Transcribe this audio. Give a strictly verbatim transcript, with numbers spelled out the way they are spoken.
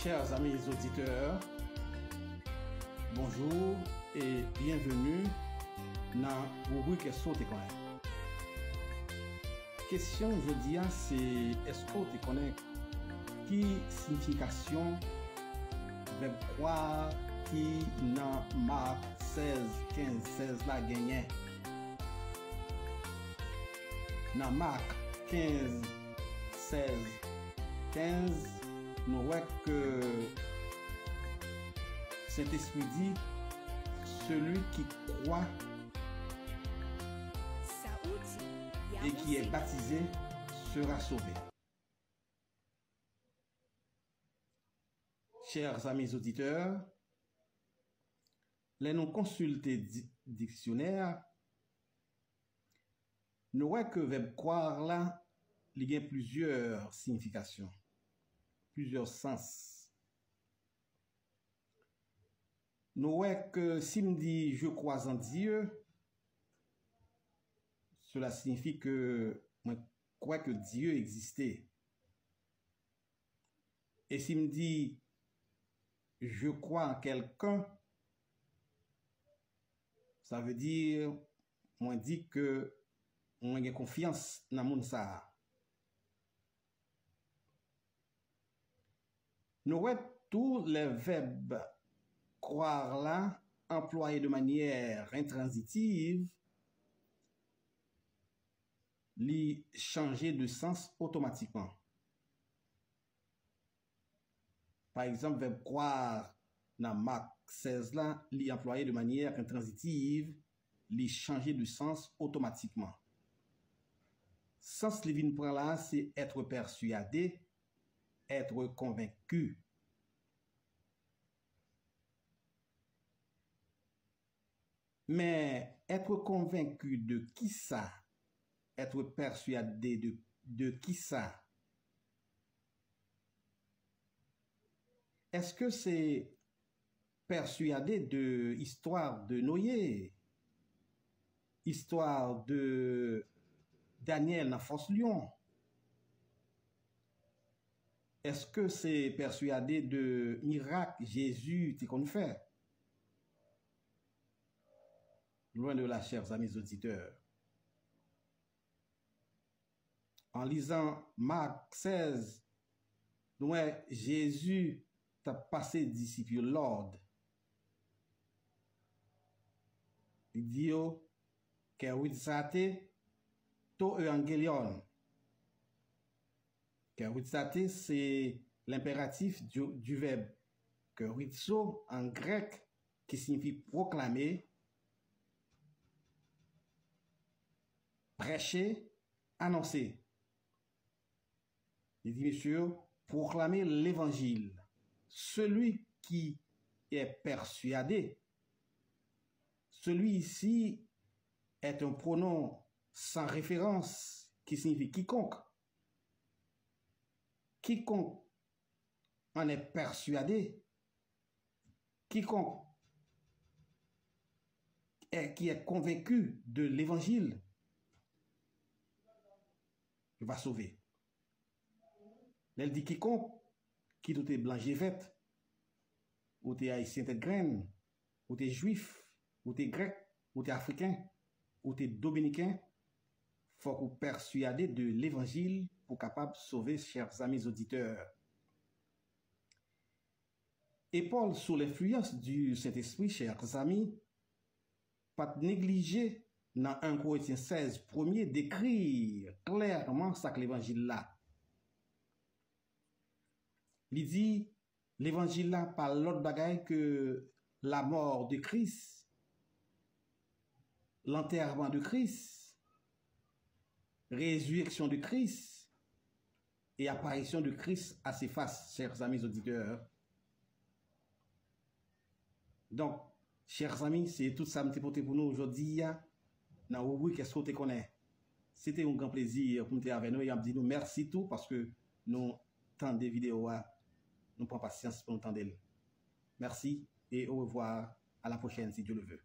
Chers amis auditeurs, bonjour et bienvenue nan ribrik Èske w te konnen? Kesyon jodi a se, èske w te konnen ki siyifikasyon vèb croire ki nan Mak sèz, kenz, sèz la genyen? Nan Mak kenz, sèz, kenz, nou wè ke Sentespri di, celui qui croit et qui est baptisé sera sauvé. Chers amis auditeurs, lè nou konsilte di- diksyonè a, nou wè ke vèb croire la, li gen plizyè siyifikasyon, plizyè sans. Nou wè ke si m di, je crois en Dieu, cela signifie que mwen kwè ke Dye egziste. E si m di, je crois en quelqu'un, sa vle di, mwen di ke mwen gen konfyans nan moun sa a. Nou wè tou lè vèb croire la anplwaye de manyè entranzitiv, li chanje de sans otomatikman. Pa egzanp, vèb croire nan Mak sèz la, li anplwaye de manyè entranzitiv, li chanje de sans otomatikman. Sans li vin pran la, se être persuadé, être convaincu. Men, être convaincu de kisa? Être persuadé de, de kisa? Èske se persuadé de istwa de Noye, istwa de Danyèl nan fòs lyon? Èske se persuadé de mirak Jezi te konn fè? Loin de là, chers amis auditeurs. An lizan Mak sèz, nou wè Jezi t ap pase disip yo lòd. Li di yo, keruzate to euangelion. Keruzate, se l'impératif du, du verbe keruzo an grèk, ki siyifi pwoklame, prèche, anonse. Li di, mesye, pwoklame levanjil. Celui qui est persuadé, celui ici est un pronom sans référence qui signifie quiconque. Quiconque en est persuadé, quiconque est, qui est convaincu de l'évangile va sauver. Lè l di quiconque, kit ou te blan je vèt, ou te ayisyen tèt grenn, ou te jwif, ou te grèk, ou te afriken, ou te dominiken, fòk ou pèswade de levanjil pou kapab sove, chers amis auditeurs. E Pòl, sous l'influence du Saint-Esprit, chers amis, pa t neglije nan en Korentyen sèz, premye, dekri klèman sa k levanjil la. Li di, levanjil la pa lòt bagay ke lamò de Kris, lantèman de Kris, rezireksyon de Kris e aparisyon de Kris a se fas, chers amis auditeurs. Donk, chers amis, se tout sa m te pote pou nou jodi a nan ribrik Èske w te konnen? Se te yon gran plezi pou m te avè nou e m ap di nou mèsi tou paske nou tande videyo a, nou pran pasyans pou nou tande l. Merci et au revoir, à la prochaine si Dieu le veut.